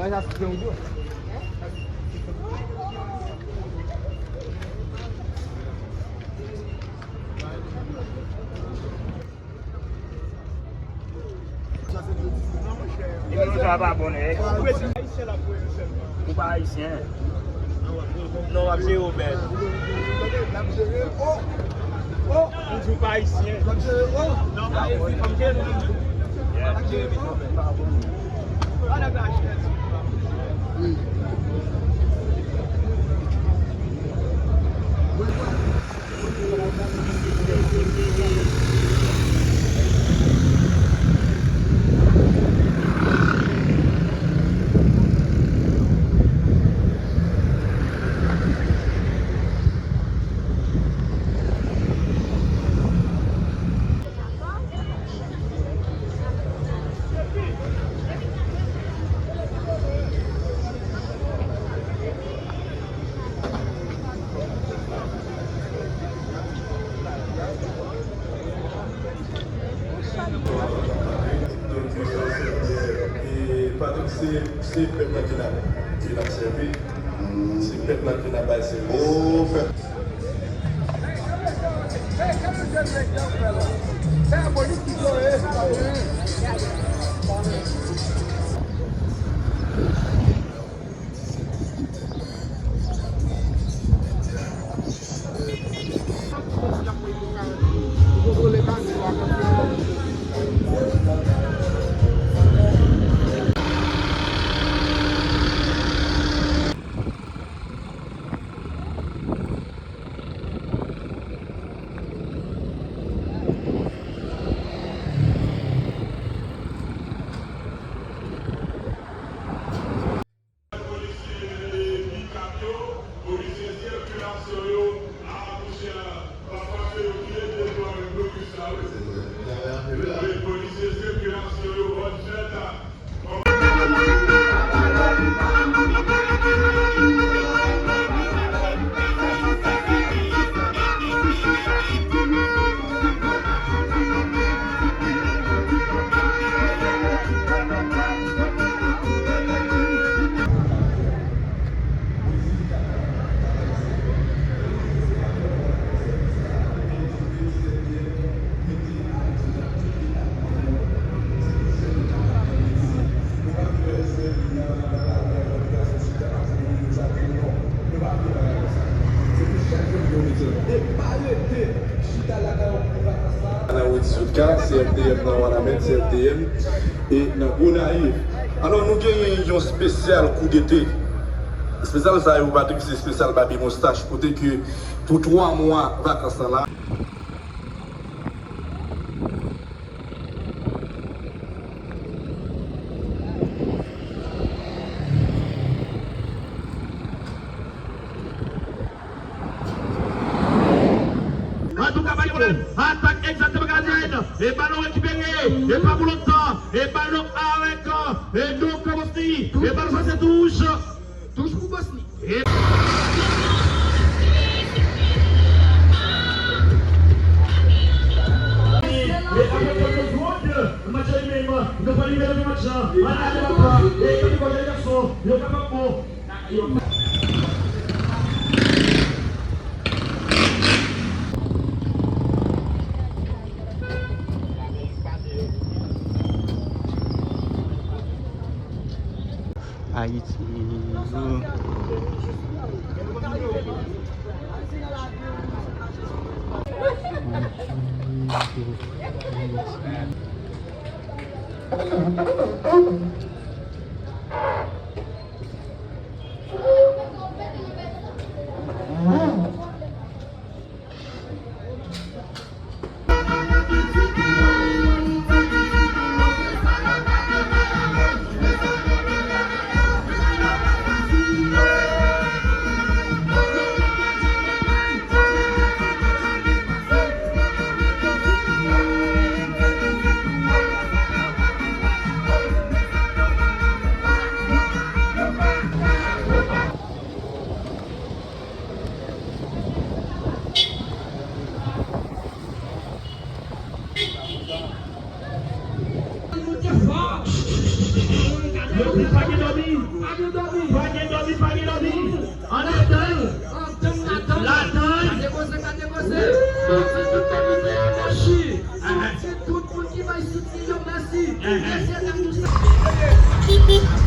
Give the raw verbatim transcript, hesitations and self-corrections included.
Nimewo sa a pa bon, eh. Ou pa ayisyen. Non, w ap jere w bèl. Ou di w pa ayisyen. Non, pa ayisyen, fò m jere w. Donk, e, Patrick, se, se pèp la ki la, ki l ap sèvi. Se pèp la ki la bay sèvis. O, pèp. Polisye, e, pikap yo, polisye sikilasyon yo, a, monchè, pa pase yo kite tèt yo avèk blokis la, wi. Wi, polisye sikilasyon yo, bòn fèt a. Nan Wetsutka, C F D M nan Wanament, C F D M e nan Gonayiv. Alò, nou genyen yon espesyal kou dete. Espesyal sa yo, Patrick, se espesyal Babi Moustache, kote ke pou twa mwa vakans lan la. Antouka, pa gen pwoblèm. Atak egzakteman, Gazèn. E balon rekipere. E pa pou lontan. E balon avèk, e donk, Bosni. E balon sa se touch. Touch pou Bosni. E, e apre match la, nou pral libere match la. Match la, e kapab bon. Ayiti. Pa gen dòmi. Pa gen dòmi. Pa gen dòmi, pa gen dòmi. Ann atann. Ann atann, ann atann. Latann. Gade koze, gade koze. Mèsi tout kòmantè a, mèsi. Mèsi tout moun ki bay soutyen yo, mèsi. Mèsi a tout sa.